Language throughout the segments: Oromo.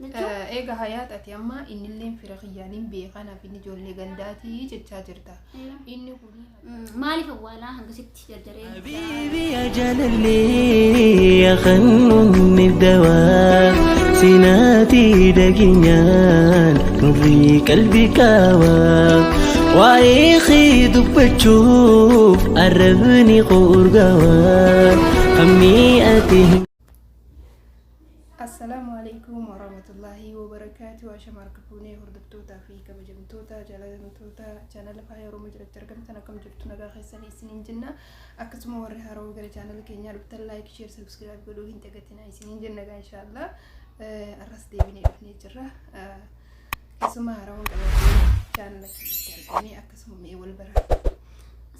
Jechuun Eega Hayaat, ati amma innilleen fira kiyyaaniin beekaa, naaf inni ijoollee gandaatii jechaa jirta. Inni kun maaliif awwaalaa hangasitti jarjaree? حبيبي يا جلالي يا خنوني الدواء سيناتي دقينيان نوري قلبي كاوا وايخي دبتشوف قربني قرقوا خمي أتهم. Assalaamu alaikum warahmatullaahi wabarakaatu. Ashama, harka fuunee hordoftootaa fi kabajamtoota jaalatamtoota chaanala Faaya Oromoo jalatti argamtan, akkam jirtu? Nagaa keessanii isiniin jenna. Akkasuma warri haaroo gara chaanala keenyaa dhuftan like, share, subscribe godhuu hin dagatinaa isiniin jenna. Gaa inshaallah arras deebinee dhufnee jirra. Keessumaa haarawwan qabatee chaanala keenyatti argamee akkasuma mee wal bara.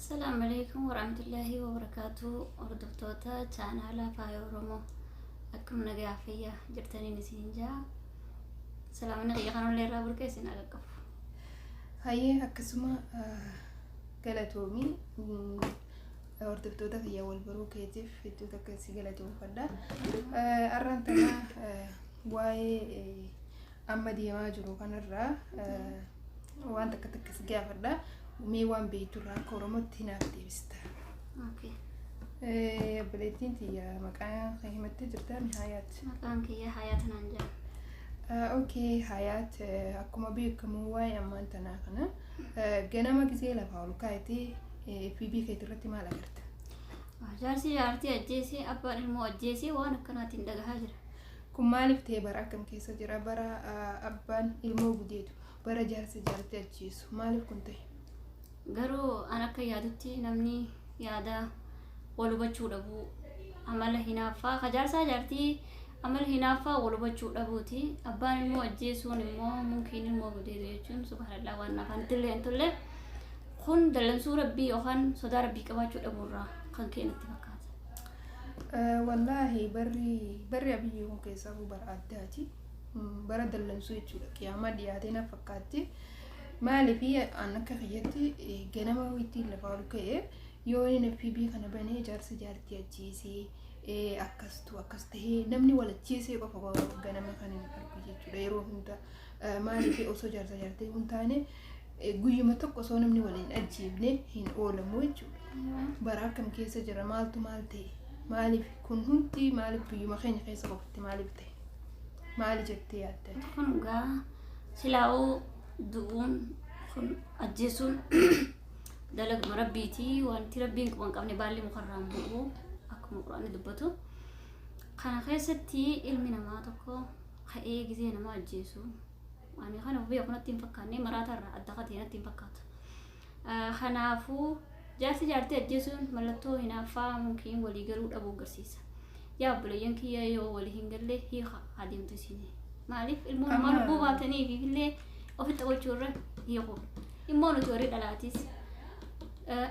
Assalaamu alaikum warahmatullaahi wabarakaatu. Hordoftoota chaanaala Faaya Oromoo, akkam nagaa fayyaa jirtaniin isin jaa. Salaamni kiyya kanallee irraa burqee isin haa qaqqabu. Hayyee, akkasuma galatoomii, hordoftoota kiyya wal baruu keetiif hedduu takka si galatoomfadha. Har'aan tana waa'ee amma deemaa jiru kanarraa waan takka takka si gaafadha. Mee waan beekturraa akka Oromootti naaf deebista. Okay. Obboleettiin tiyya maqaa kan himattee jirta mi Hayaat? Maqaan kiyya Hayaat naan jedhama. Okay, Hayaat, akkuma beekamu waa'ee ammaan tanaa kana ganama gisee lafaa ol kaa'etee FB keetii irratti maal agarta? Jaarsi jaartii ajjeesee, abbaan ilmoo ajjeesee, waan akkanaatiin dhagahaa jira. Kun maaliif ta'e? Bara akkam keessa jira? Bara abbaan ilmoo gudeedu, bara jaarsi jaartii ajjeesu, maaliif kun ta'e? Garuu an akka yaadutti namni yaada wal hubachuu dhabuu, amala hinaaffaa ka jaarsaa jaartii, amala hinaaffaa wal hubachuu dhabuuti. Abbaan ilmoo ajjeesuun immoo mumkiin ilmoo gudeedu jechuun, subhaanallah, waan afaan tillee hin tolle. Kun dallansuu rabbii yookaan sodaa rabbii qabaachuu dhabuurraa kan ka'e natti fakkaata. Wallaahi barri Abiyyi kun keessaa bara addaati. Bara dallansuu jechuudha. Qiyaamaa dhiyaatee na fakkaatti. Maaliif, an akka kiyyatti ganama ittiin lafaa ol ka'e yoo inni FB kana banee jaarsa jaartii ajjeesee, akkastu akkas tahee, namni wal ajjeesee qofa ganama kan hin argu jechuudha yeroo hunda. Maaliif, osoo jaarsa jaartii hin taane guyyuma tokko osoo namni wal hin ajjeefne hin oolamu jechuudha. Bara akkam keessa jira? Maaltu maal ta'e? Maaliif kun hundi, maaliif biyyuma keenya keessa qofatti maaliif ta'e? Maali jettee yaadda? Kun gaa silaa'uu du'uun kun ajjeesuun dalaguma rabbiiti. Wanti rabbiin quba hin qabne baalli mukarraan bu'u akkuma Quraanni dubbatu. Kana keessatti ilmi namaa tokko ka'ee gizee nama ajjeesu, ani kana beeku natti hin fakkaanne, maraatarraa adda katee natti hin fakkaatu. Kanaafuu jaarsi jaartii ajjeesuun mallattoo hinaaffaa mumkiin walii galuu dhabuu agarsiisa. Yaa obboleeyyan kiyya, yoo walii hin galle hiika adeemtu isinii. Maaliif ilmoo namaa lubbuu baatanii fi illee ofitti gochuu irra hiiku. Immoo nuti warri dhalaatis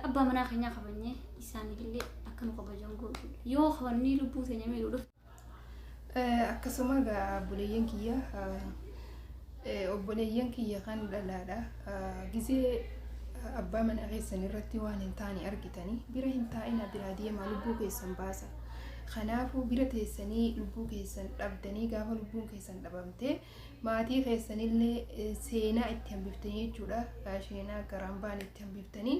abbaa manaa keenyaa kabajnee isaaniifillee akka nu kabajan godhuudha. Yoo wanni lubbuu teenya miidhuu dhufe. Akkasuma egaa obboleeyyan kiyya kan dhalaadha. Gizee abbaa manaa keessan irratti waan hin taane argitanii bira hin taa'ina, biraa deemaa, lubbuu keessan baasa. Kanaafuu bira teessanii lubbuu keessan dhabdanii, gaafa lubbuun keessan dhabamte maatii keessanillee seenaa itti hambiftanii jechuudha. Seenaa garaan ba'an itti hambiftanii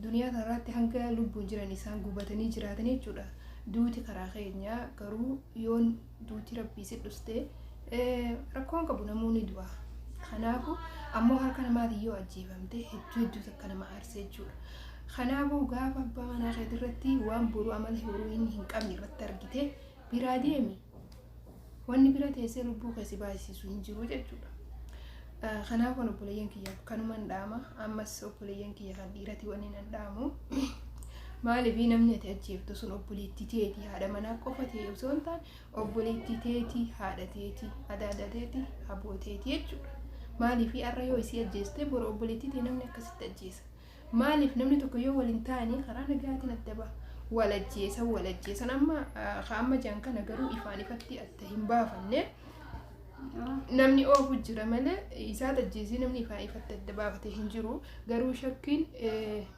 duniyaa kanarratti hanga lubbuun jiran isaan gubatanii jiraatan jechuudha. Duuti karaa keenya garuu yoon duuti rabbii si dhuste rakkoon qabu, namoonni du'a. Kanaafuu ammoo harka namaatiin yoo ajjeefamte hedduu hedduu takka nama aarsa jechuudha. Kanaafuu gaafa abbaa manaa keetii irratti waan boruu amala horuu inni hin qabne irratti argite biraa deemi. Wanni bira teessee lubbuu keessi baasisu hin jiru jechuudha. Kanaaf waan obboleeyyan kiyyaaf kanuman dhaama. Ammas obboleeyyan kiyya kan dhiirati wanni nan dhaamu. Maaliif, namni ati ajjeeftu sun obboleettii teetii, haadha manaa qofa ta'e osoo hin taane, obboleettii teetii, haadha teetii, adaada teetii, haboo teetii jechuudha. Maaliif, har'a yoo isii ajjeeste boru obboleettii tee namni akkasitti ajjeesa. Maaliif, namni tokko yoo waliin taane karaa nagaatiin adda ba'a. Wal ajjeesan, wal ajjeesan. Amma jiran kana garuu ifaan ifatti adda hin baafanne. Namni oofu jira malee isaa ajjeesee namni ifaan ifatti adda baafatee hin jiru. Garuu shakkiin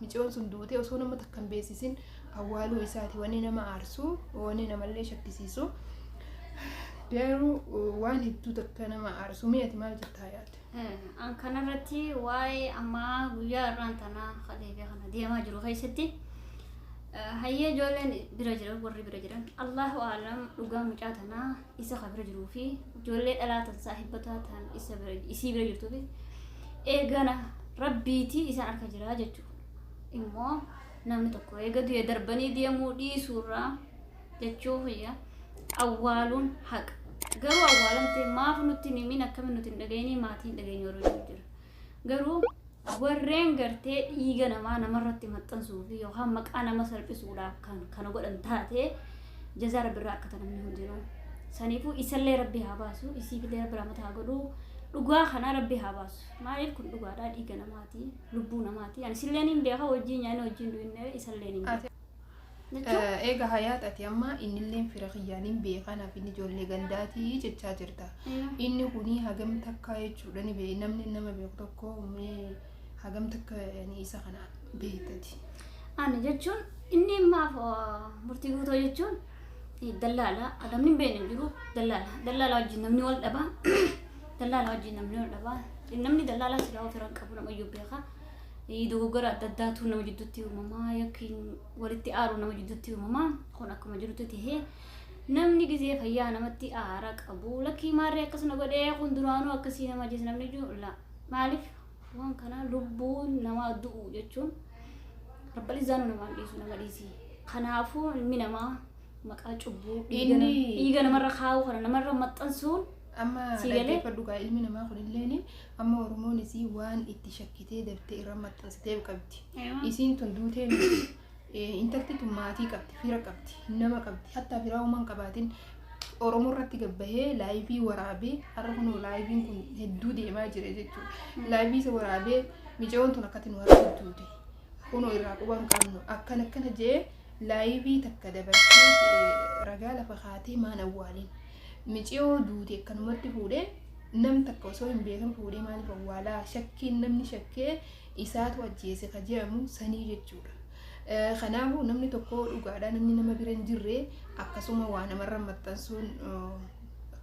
micoon sun duutee osoo nama takka hin beeksisin awwaaluu isaati wanni nama aarsu, wanni namallee shakkisiisu. Garuu waan hedduu takka nama aarsu. Mee ati maal jettaa yaadda? An kanarratti waa'ee ammaa guyyaa irraan tanaa kalee kana deemaa jiru keessatti hayyee ijoolleen bira jiran, warri bira jiran, Allahu aalam, dhugaa mucaa tanaa isa ka bira jiruu fi ijoollee dhalaa tan saahibataa tan isa bira isii bira jirtuu fi eegana rabbiitii isaan harka jiraa jechuudha. Immoo namni tokko eega du'e darbanii deemuu dhiisuurraa jechuu fayya awwaaluun haqa. Garuu awwaalamtee maaf nutti hin himin, akkamiin nuti hin dhageenye, maatiin dhageenye warra jiru jira. Garuu warreen gartee dhiiga namaa namarratti maxxansuu fi yookaan maqaa nama salphisuudhaaf kan kana godhan taate, jazaa rabbirraa akka namni hundinuu. Saniifuu isallee rabbi haa baasu, isiifillee rabbi rahmata haa godhu, dhugaa kana rabbi haa baasu. Maaliif kun dhugaadhaa, dhiiga namaati, lubbuu namaati. Ani isilleen hin beeka, wajjin nyaanni wajjin du'inne, isalleen hin beeka. Jechuun Egaa hayaat, ati amma innilleen fira kiyyaaniin beekanaaf inni ijoollee gandaatii jechaa jirta. Inni kuni hagam takka jechuudha ni beeku, namni nama beeku tokko mee hagam takka yani isa kana beektati? Ani jechuun inni maaf murtii guutoo jechuun dallaala, namni hin beekne hin jiru dallaala. Dallaala wajjin namni wal dhaba. Dallaala wajjin namni wal dhaba. Namni dallaalaa silaa ofirra hin qabu, nama iyyuu beeka. Dogoggora adda addaatu nama jidduutti uumamaa, yookiin walitti aaru nama jidduutti uumamaa. Kun akkuma jirutti tahee, namni gizee fayyaa namatti aara qabu lakkii maarree akkasuma godhee kun duraanuu akkasii nama ajjeese namni jiru la. Maaliif waan kana lubbuun namaa du'u jechuun rabbal izaanuu namaan dhiisu, nama dhiisi. Kanaafuu ilmi namaa maqaa cubbuu dhiiga namarra kaa'uu kana namarra maxxansuun Amma Si galee? Dhaggeeffadhu gaa, ilmi namaa kunilleen amma Oromoonis waan itti shakkitee daftee irra maxxansitee qabdi. Isiin tun duutee miti. Intalti tun maatii qabdi, fira qabdi, nama qabdi. Hattaa firaa uumaan qabaatin Oromoo irratti gabbahee live waraabee, har'a kunoo liveiin kun hedduu deemaa jira jechuudha. Live isa waraabee, micayoon tun akkatti nu harka duute. Kunoo irraa quba hin qabnu akkana akkana jee live takka dabarsee ragaa lafa kaatee maan awwaalin. Miciyoo duute akkanumatti fuudhee, nam takka osoo hin beekin fuudhee maaliif awwaalaa? Shakkiin namni shakkee isaatu ajjeese ka jedhamu sanii jechuudha. Kanaafuu namni tokko dhugaadhaa namni nama bira hin jirre akkasuma waa namarra maxxansuun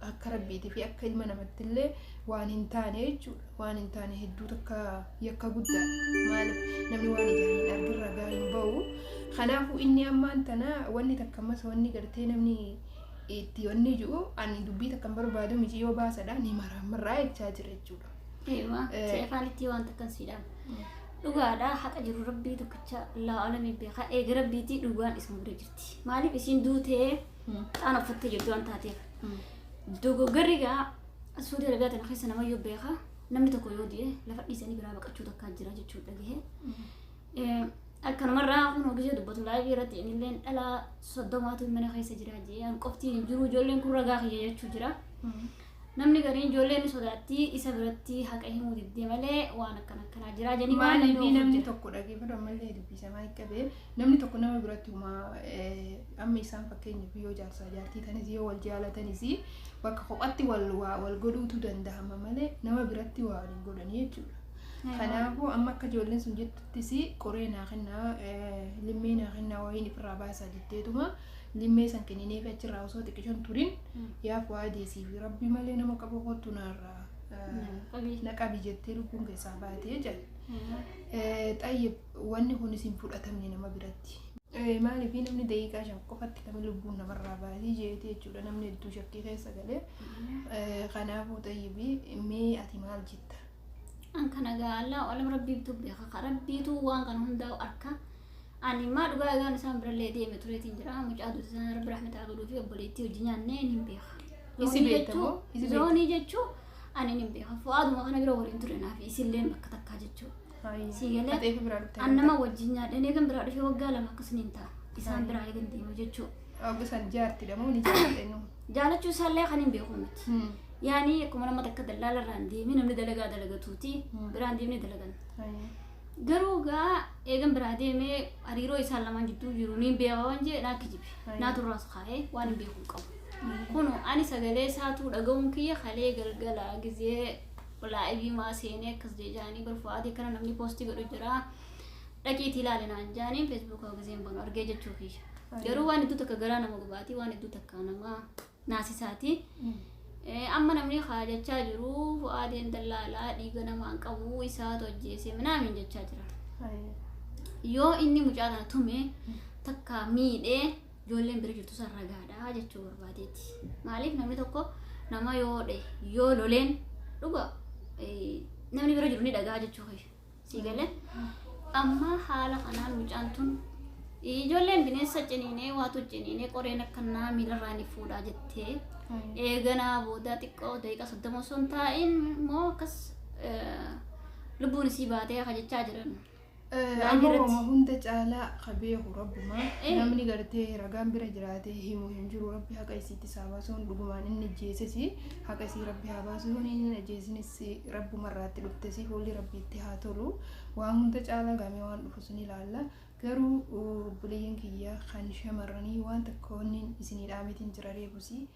akka rabbiitii fi akka ilma namattillee waan hin taane jechuudha. Waan hin taane, hedduu takka yakka guddaadha. Maaliif namni waan ijaan hin argin ragaa hin bahu. Kanaafuu inni ammaan tana wanni takka ammas wanni gartee namni itti wanni jiru, ani dubbii takka hin barbaadu, miciyyoo baasadha ni maraamarraa jechaa jira jechuudha. Eewa, seefaanitti waan takkan siidhaan. Dhugaadha, haqa jiru rabbii tokkicha laa alamii beekaa, eega rabbiitii dhugaan isuma bira jirti. Maaliif isiin duutee xaana uffattee jirti waan taateef. Dogoggorri gaa Suudii Arabiyaa tana keessa namayyuu beekaa, namni tokko yoo du'e lafa dhiisanii biraa baqachuu takkaa jira jechuudha dhagahee. Akkanumarraa kun hojii dubbatu live irratti innilleen dhalaa 30tu mana keessa jira jee, an qoftiin hin jiru, ijoolleen kun ragaa kiyya jechuu jira. Namni gariin ijoolleen ni sodaatti, isa biratti haqa himuu diddee malee waan akkana akkanaa jira jedhanii waan Maaliif namni namni ofuuf jira. Tokko dhageeffatu ammallee dubbisamaa hin qabee, namni tokko nama biratti humaa amma isaan fakkeenyaaf yoo jaarsaa jaartii tanis, yoo wal jaalatanis, bakka kophatti wal waa wal godhuutu danda'ama malee nama biratti waa waliin godhanii jechuudha. Kanaafuu amma akka ijoolleen sun jettuttis qoree naa kennaa, limmee naa kennaa, wayiin ifirraa baasaa jetteetuma limmee san kennineef achirraa osoo xiqqishoon turin yaa fu'aadeesii fi rabbi malee nama qabu kottu naarraa Qabii. Na qabi jettee lubbuun keessaa baatee jedhan. Xayyib, wanni kunis hin fudhatamne nama biratti. Maaliif namni daqiiqaa 5 qofatti kami lubbuun namarraa baatee jeetee jechuudha, namni hedduu shakkii keessa galee. Kanaafuu xayyibi, mee ati maal jetta? An kana gaa Allah alam, rabbiitu beeka, ka rabbiitu waan kana hundaa'u harka. Ani maa dhugaa egaan isaan birallee deeme tureetiin jira. Mucaa duute sana rabbi rahmata haa godhuu fi obboleettii hojii nyaannee hin beeka. Isi Zoonii beekta jechuu moo? Isi beekta? Zoonii jechuu ani hin beeka. Fu'aaduma kana bira waliin ture naaf isillee bakka takkaa jechuu. Si galee? Ateefi biraa dhuftee? An nama wajjin nyaadheen eegan biraa dhufee waggaa 2 akkasuma ta'a. Isaan biraa eegan deemu jechuu. Wagga san jaartidha moo ni jaallatte nu? Jaalachuu isaallee kan hin beeku miti. Yaani akkuma nama takka dallaala irraa hin deemin, namni dalagaa dalagatuuti biraan deemnee dalagan. Garuu gaa eegan biraa deemee hariiroo isaan lamaan jidduu jiru niin beeka waan jee naa kijibe. Naa turraas kaa'ee waan hin beeku hin qabu. Kunu ani sagalee isaatuu dhaga'uun kiyya kalee galgala gizee live maa seenee akkas jejaanii barfu'aatii kana namni post godhu jira. Dhaqiitii ilaali naan jaaniin Facebooka gizeen banu argee jechuu kiyya. Garuu waan hedduu takka garaa nama gubaatii, waan hedduu takka nama Naasisaati. Amma namni haa jechaa jiru Fu'aadeen dallaalaa dhiiga namaan qabu isaatu ajjeese minaamin jechaa jira. Yoo inni mucaa kana tume takka miidhee ijoolleen bira jirtu san ragaadha jechuu barbaadeeti. Maaliif namni tokko nama yoo dhe yoo loleen dhuga namni bira jiru ni dhagaa jechuu kiyya. Sii galee amma haala kanaan mucaan tun ijoolleen bineensa ciniinee waatu ciniinee qoreen akkanaa miilarraa ni fuudhaa jettee eeganaa booda xiqqoo daqiiqaa 30 osoo hin taa'in immoo akkas lubbuun isii baatee akka jechaa jiran. Amma wama hunda caalaa ka beeku rabbuma. Namni gartee ragaan bira jiraatee himu hin jiru. Rabbi haqa isiitti isaa baasuun dhugumaan inni ajjeeses haqa isii rabbi haa baasu, yoon inni hin ajjeesinis rabbuma irraatti dhuftesi fuulli rabbiitti haa tolu. Waan hunda caalaa gaamee waan dhufu sun ilaalla. Garuu obboleeyyan kiyya kan shamarranii waan takka wanni isinii dhaametiin jira reefusi.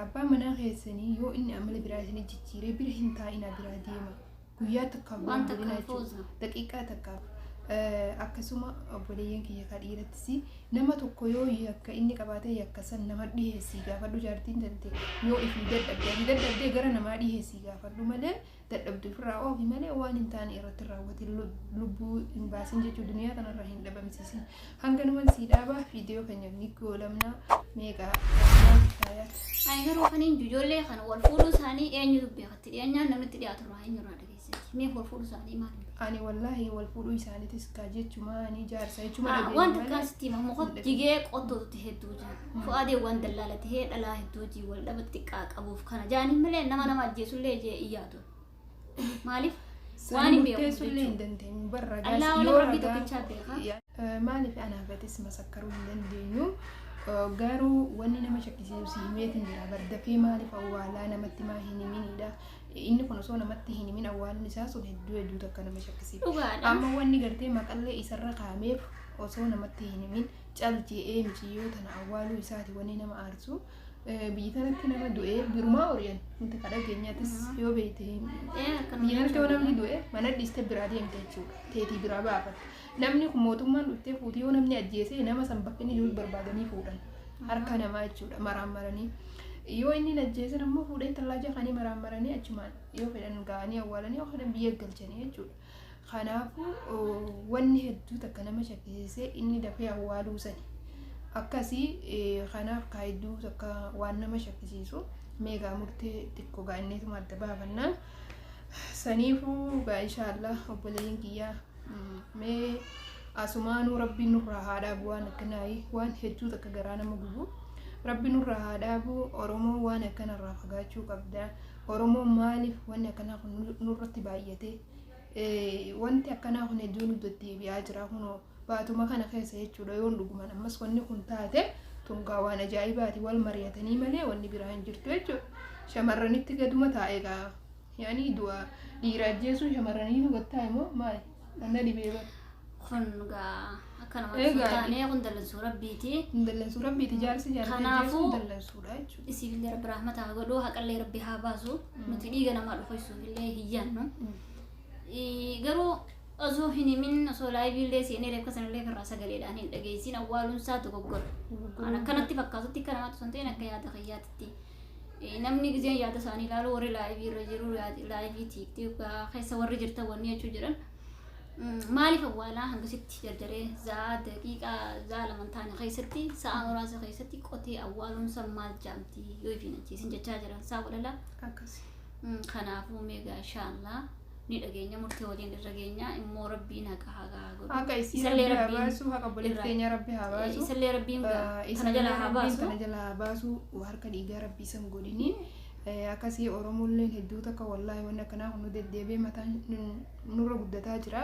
Abbaan manaa keessanii yoo inni amala biraa isin jijjiiree bira hin taa'inaa, biraa deema. Guyyaa takkaaf waan bira hin bulinaa takkaaf jechuudha. fooza. Daqiiqaa takkaaf. Akkasuma obboleeyyan kiyya ka dhiirattis nama tokko yoo yakka inni qabaatee yakka san nama dhiheessii gaafadhu. Jaartiin tante yoo ifii dadhabde ati dadhabdee gara namaa dhiheessii gaafadhu malee, dadhabdu ofirraa oofi malee waan hin taane irratti raawwatin, lubbuu hin baasin jechuu, duniyaa kanarraa hin dhabamsiisin. Hanganuman sii dhaabaa, viidiyoo keenya ni goolamna meeqa. Ani garuu kan hin ijoollee kana wal fuudhuu isaanii eenyutu beekatti dhiyeenyaan namni itti dhiyaatu irraa eenyurraa dhageessiti. Mee wal fuudhuu isaanii maal hin beeku? Ani wallaahi wal fuudhuu isaaniitis kaa jechuma ani jaarsa jechuma dhageenya Waan malee. takkaan sitti hima, muka jigee qottootutti hedduu jira. Fu'aadee waan dallaala tahee dhalaa hedduu hojii wal dhaba xiqqaa qabuuf kana jaaniin malee nama nama ajjeesullee jee iyyaatu. Maaliif? Waan hin beeku murteessullee hin jechuudha. dandeenyu bar Allaa ragaas wala yoo rabbii ragaa tokkichaa beeka. Maaliif anaafatis masakkaruu hin dandeenyu. Garuu wanni nama shakkisiisu si himeetiin jira bardafee maaliif awwaalaa namatti maa hin himinidha. Inni kun osoo namatti hin himin awwaaluun isaa sun hedduu hedduu takka nama shakkisiisa. Dhugaadha. Amma wanni gartee maqallee isarra kaa'ameef osoo namatti hin himin cal je'ee miciyyoo tana awwaaluu isaati wanni nama aarsu. Biyyi tanatti nama du'ee birumaa ori'an nuti ka dhageenyatis yoo beekte Akkanuma biyya kanatti yoo jechuudha. namni du'e mana dhiiste biraa deemte jechuudha. Teetii biraa baafatte. Namni kun mootummaan dhuftee fuuti. Yoo namni ajjeese nama san bakka inni jiru barbaadanii fuudhan. Harka namaa jechuudha maraan maranii. Yoo inni hin ajjeesin ammoo fuudhanii tallaaja kanii maraan maranii achumaan yoo fedhan ga'anii awwaalanii yoo fedhan biyya galchanii jechuudha. Kanaafuu wanni hedduu takka nama shakkisiisee inni dafee awwaaluu sani. Akkasii kanaaf kaa hedduu takka waan nama shakkisiisu meegaa murtee xiqqoo gaa'inneetuma adda baafannaa. Saniifuu gaa inshaallah obboleeyyan kiyyaa mee asumaanuu rabbiin nurraa haa dhaabu waan akkanaayi, waan hedduu takka garaa nama gubu. Rabbi nurraa haa dhaabu. Oromoo waan akkanarraa fagaachuu qabda. Oromoon maaliif wanni akkanaa kun nurratti baay'ate? Wanti akkanaa kun hedduu nu deddeebi'aa jira kunoo baatuma kana keessa jechuudha. Yoon dhuguman ammas wanni kun taate tungaa waan ajaa'ibaati, wal mari'atanii malee wanni biraa hin jirtu jechuudha. Shamarranitti gaduma taa'e gaa yaani du'a dhiira ajjeesuun shamarraniitu gad taa'e moo maali? Anna dhibee bara. Kun gaa akka namatti Egaa taanee kun dallansuu rabbiiti. Dallansuu rabbiiti, jaarsi jaartii Kanaafuu ajjeesuun dallansuudha jechuudha. Isiifillee rabbi rahmata haa godhu, haqallee rabbi haa baasu. Nuti dhiiga namaa dhufoysuuf illee hin yaannu. Garuu osoo hin himin, osoo live illee seenee reeffa sanallee irraa sagaleedhaan hin dhageessin awwaaluun isaa dogoggora. An akkanatti fakkaatutti akka namaatti osoo hin ta'in akka yaada kiyyaatitti. Namni gizeen yaada isaanii ilaalu warri live irra jiru, live TikTok keessa warri jirtan wanni jechuu jiran. Maaliif awwaalaa hangasitti jarjaree za'aa daqiiqaa za'a lama hin taane keessatti, sa'a muraasa keessatti qotee awwaaluun san maal jaamti yoo ifiin ajjeesin jechaa jiran isaa walala. Akkasi. Kanaafuu meegaa inshaallah ni dhageenya, murtee waliin irra geenya immoo rabbiin haqa haa godhu. Haqa isii Isallee rabbi haa rabbiin baasu, haqa obboleettii teenya rabbi haa baasu. Isallee rabbiin tana Isallee jalaa haa rabbiin baasu. tana jalaa haa baasu, harka dhiigaa rabbii san godhini. Akkasii Oromolleen hedduu takka wallaahi wanni akkanaa kun nu deddeebi'ee mataan nurra guddataa jira.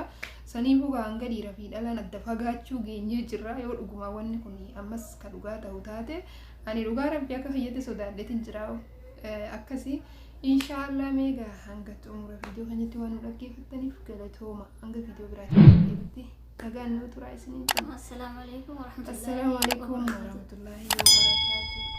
Saniifuu gaa hanga dhiira fi dhalaan adda fagaachuu geenyee jirra yoo dhugumaa wanni kun ammas ka dhugaa ta'u taate ani dhugaa rabbi akka kiyyatti sodaadheetiin jira. Akkasii inshaallah meegaa hanga xumura viidiyoo kanatti waan nu dhaggeeffattaniif galatooma, hanga viidiyoo biraatti dhaggeeffatti nagaan nu turaa isiniin jenna. Assalaamu alaikum warahmatullahi Assalaamu alaikum wabarakatuh. warahmatullahi wabarakatuh.